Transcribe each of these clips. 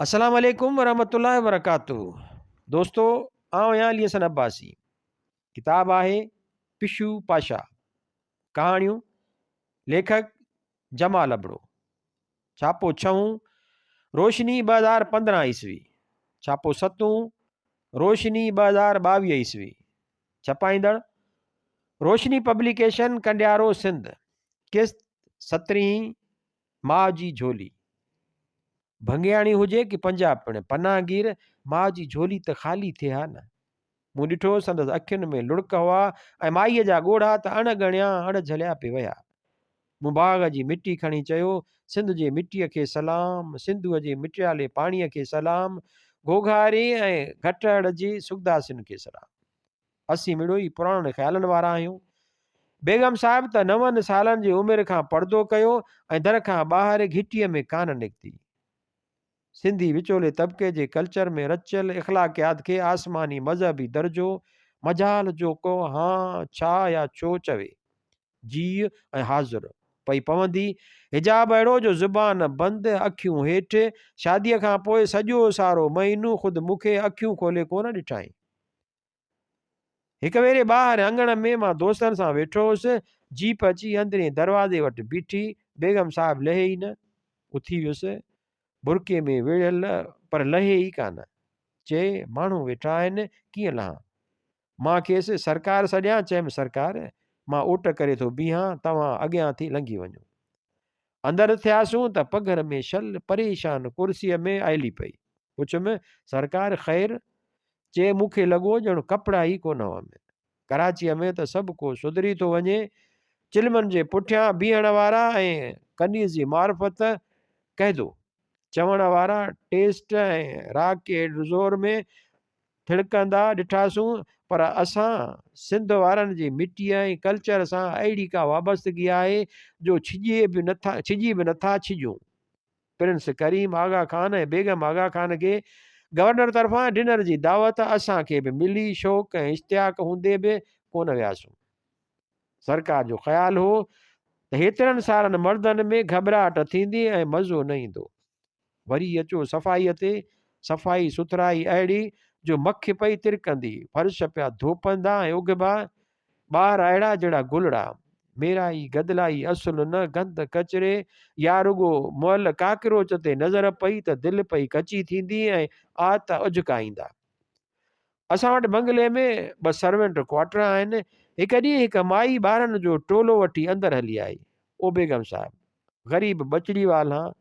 السلام عليڪم ورحمة الله وبرڪاته دوستو آئون آهيان علي حسن عباسي ڪتاب آهي پشو پاشا ڪهاڻيون ليکڪ جمال ابڙو ڇاپو ڇهون روشني 2015 عيسوي ڇاپو ستون روشني 2022 عيسوي ڇپائيندڙ روشني پبليڪيشن ڪنڊيارو سنڌ قسط سترهين ماء جي جهولي. ڀنگياڻي هجي ڪي پنجاپڻ، پناهگير، ماء جي جهولي ته خالي ٿئي ها نه. مون ڏٺو سندس اکين ۾ لڙڪ هئا ۽ مائيء جا ڳوڙها ته اڻ ڳڻيا اڻ جهليا پئي وهيا. مون باغ جي مٽي کڻي چيو، سنڌ جي مٽيء کي سلام، سنڌوء جي مٽيالي پاڻيء کي سلام، گهوگهاري ۽ گهٽهڙ جي سڳداسين کي سلام. اسين مڙوئي پراڻن خيالن وارا آهيون. بيگم صاحب ته نون سالن جي عمر کان پردو ڪيو ۽ در کان ٻاهر گهٽيء ۾ ڪانه نڪتي. سنڌي وچولي طبقي جي ڪلچر ۾ رچيل اخلاقيات کي آسماني مذهبي درجو، مجال جو ڪو هان، ڇا يا ڇو چوي. جيء ۽ حاضر پئي پوندي. حجاب اهڙو جو زبان بند، اکيون هيٺ. شاديء کان پوء سڄو سارو مهينو خود مون کي اکيون کولي ڪونه ڏٺائين. هڪ ڀيري ٻاهر اڱڻ ۾ مان دوستن سان ويٺو هوس، جيپ اچي اندرين دروازي وٽ بيٺي، بيگم صاحب لهي ئي نه. اٿي ويس، برقعي ۾ ويڙهيل پر لهي ئي ڪانه. چي، ماڻهو ويٺا آهن، ڪيئن لهان؟ مان کيس سرڪار سڏيان، چيم، سرڪار، مان اوٽ ڪري ٿو بيهان، توهان اڳيان ٿي لنگهي وڃو. اندر ٿياسون ته پگهر ۾ شل پريشان ڪرسيء ۾ آئلي پئي. پڇيم، سرڪار خير؟ چي، مون کي لڳو ڄڻ ڪپڙا ئي ڪونه هئم. ڪراچيء ۾ ته سڀ ڪو سڌري ٿو وڃي. چلمن جي پٺيان بيهڻ وارا ۽ ڪنيز جي معرفت قيدو چوڻ وارا ٽيسٽ ۽ راڪيٽ زور ۾ ٿڙڪندا ڏٺاسون پر اسان سنڌ وارن جي مٽيء ۽ ڪلچر سان اهڙي ڪا وابستگي آهي جو ڇڄي به نٿا ڇڄي به نٿا ڇڄون. پرنس ڪريم آغا خان ۽ بيگم آغا خان کي گورنر طرفان ڊنر جي دعوت اسان کي به ملي، شوق ۽ اشتياق هوندي به ڪونه وياسون. سرڪار جو خيال هو ته هيترن سارن مردن ۾ گهٻراهٽ ٿيندي ۽ مزو نه ايندو. وري اچو صفائيء تي، صفائي سٿرائي اهڙي جو مک پئي ترڪندي، فرش پيا ڌوپندا ۽ اگهبا، ٻار اهڙا جهڙا گلڙا، ميرائي گدلائي اصل نه، گند ڪچري يا رڳو مئل ڪاڪروچ تي نظر پئي ته دل پئي ڪچي ٿيندي ۽ آت اجهڪا ايندا. اسان وٽ بنگلي ۾ ٻه سرونٽ ڪوارٽر آهن. هڪ ڏينهن هڪ مائي ٻارن جو ٽولو وٺي اندر هلي آئي. او بيگم صاحب! غريب ٻچڙي والهان،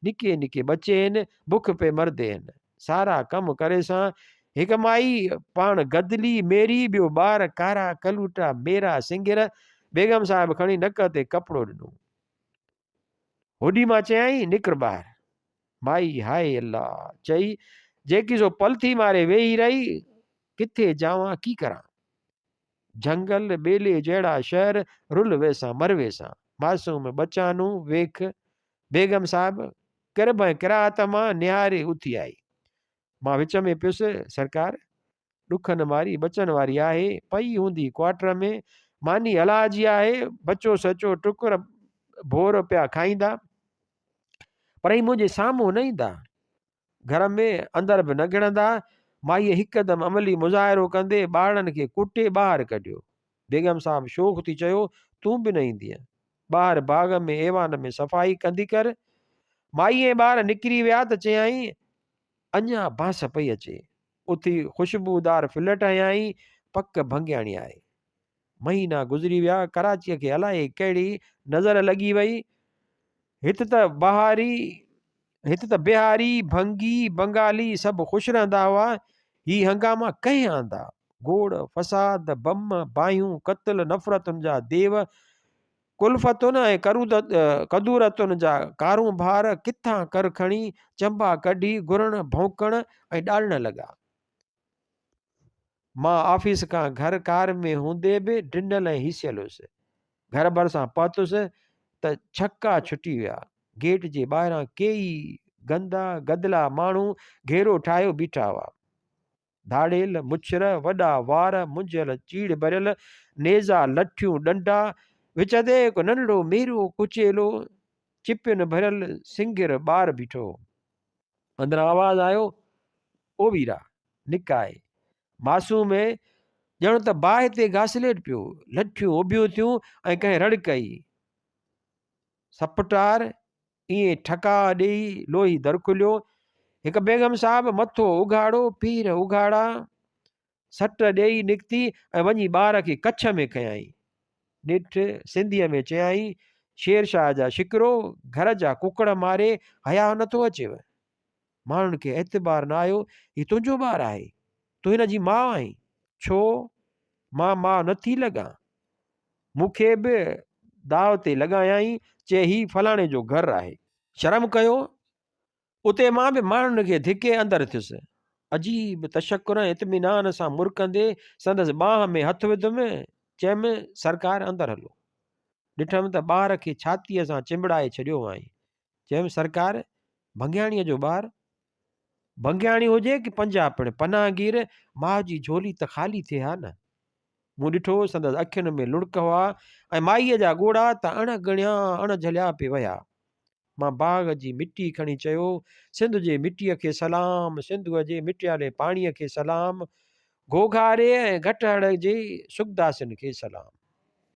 نڪي نڪي ٻچي هن، بک پئي مردي هن. سارا ڪم ڪريسان. هڪ مائي پاڻ گدلي، ميري، ٻيو ٻار ڪارا ڪلوٽا، ميرا سنگهر. بيگم صاحب کڻي نڪ تي ڪپڙو ڏنو. هوڏي مان چيائين، نڪر ٻاهر. مائي هاء الله! چئي، جيڪي سو پلٿي ماري ويهي رهي، ڪٿي جاوان ڪي ڪران؟ جهنگل، ٻيلي جهڙا شهر، رل ويسان مر ويسان. معصوم ٻچانو، ويک. بيگم صاحب ڪرب ۽ ڪراهت مان نهاري اٿي آئي. مان وچ ۾ پيس، سرڪار! ڏکن ماري ٻچن واري آهي، پئي هوندي ڪوارٽر ۾، ماني الله جي آهي، بچو سچو ٽڪر ڀور پيا کائيندا، پر هي منهنجي سامهون نه ايندا، گهر ۾ اندر به نه گهڙندا. مائيء هڪدم عملي مظاهرو ڪندي ٻارڙن کي ڪٽي ٻاهر ڪڍيو. بيگم صاحب شوخ ٿي چيو، تون به نه ايندينء. ٻاهر باغ ۾ ايوان ۾ صفائي ڪندي ڪر. مائي ۽ ٻار نڪري ويا ته چيائين، اڃا بانس پئي اچي. اٿي خوشبودار فلٽ هنيائين، پڪ ڀنگياڻي آهي. مهينا گذري ويا، ڪراچيء کي الائي ڪهڙي نظر لڳي وئي. هت ته بهاري، هت ته بهاري، ڀنگي، بنگالي سڀ خوش رهندا هئا. هي هنگاما ڪنهن آندا؟ گوڙ، فساد، بم، باهيون، قتل، نفرتن جا ديو، ڪلفتن ۽ ڪدورتن جا ڪارونڀار ڪٿان ڪر کڻي، چنبا ڪڍي، گهرڻ، ڀونڪڻ ۽ ڏاڙڻ لڳا. مان آفيس کان گهر ڪار ۾ هوندي به ڊنل ۽ هيسيل هيس. گهر ڀرسان پهتس ته ڇڪا ڇٽي ويا. گيٽ جي ٻاهران ڪيئي گندا گدلا ماڻهو گهيرو ٺاهيو بيٺا هئا. ڌاڙيل، مڇر، وڏا وار، منجهيل چيڙهه ڀريل، نيزا، لٺيون، ڏنڊا، وچ تي هڪ ننڍڙو ميرو ڪچيلو چپين ڀريل سنگهر ٻار بيٺو هو. اندران آواز آيو، او ويرا، نڪ آهي. معصوم ڄڻ ته باهه تي گاسليٽ پيو. لٺيون اڀيون ٿيون ۽ ڪنهن رڙ ڪئي. سپٽار ائين ٺڪاء ڏيئي لوهي در کليو. هڪ بيگم صاحب مٿو اگهاڙو، پير اگهاڙا، سٽ ڏيئي نڪتي ۽ وڃي ٻار کي ڪڇ ۾ کنيائين. نيٺ سنڌيء ۾ چيائين، شير شاهه جا شڪرو، گهر جا ڪڪڙ ماري حياء نٿو اچيو؟ ماڻهن کي اعتبار نه آيو، هي تنهنجو ٻار آهي، تون هن جي ماء آهين. ڇو؟ مان ماء نٿي لڳان؟ مون کي به داء تي لڳايائين، چي هي فلاڻي جو گهر آهي. شرم ڪيو، اتي مان به ماڻهن کي ڌڪي اندر ٿيس. عجيب تشڪر ۽ اطمينان سان مرڪندي سندس ٻانهن ۾ هٿ وڌم، چيم، سرڪار اندر هلو. ڏٺم ته ٻار کي ڇاتيء سان چنبڙائي ڇڏيو هئائين. چيم، سرڪار، ڀنگياڻيء جو ٻار؟ ڀنگياڻي هجي ڪي پنجاپڻ، پناهگير، ماء جي جهولي ته خالي ٿئي ها نه. مون ڏٺو سندس اکين ۾ لڙڪ هئا ۽ مائيء جا ڳوڙها ته اڻ ڳڻيا اڻ جهليا پئي وهيا. مان باغ جي مٽي کڻي چيو، سنڌ جي مٽيء کي سلام، سنڌوء جي مٽيالي پاڻيء کي سلام، گهوگهاري ۽ گهٽهڙ جي سکداسين کي سلام.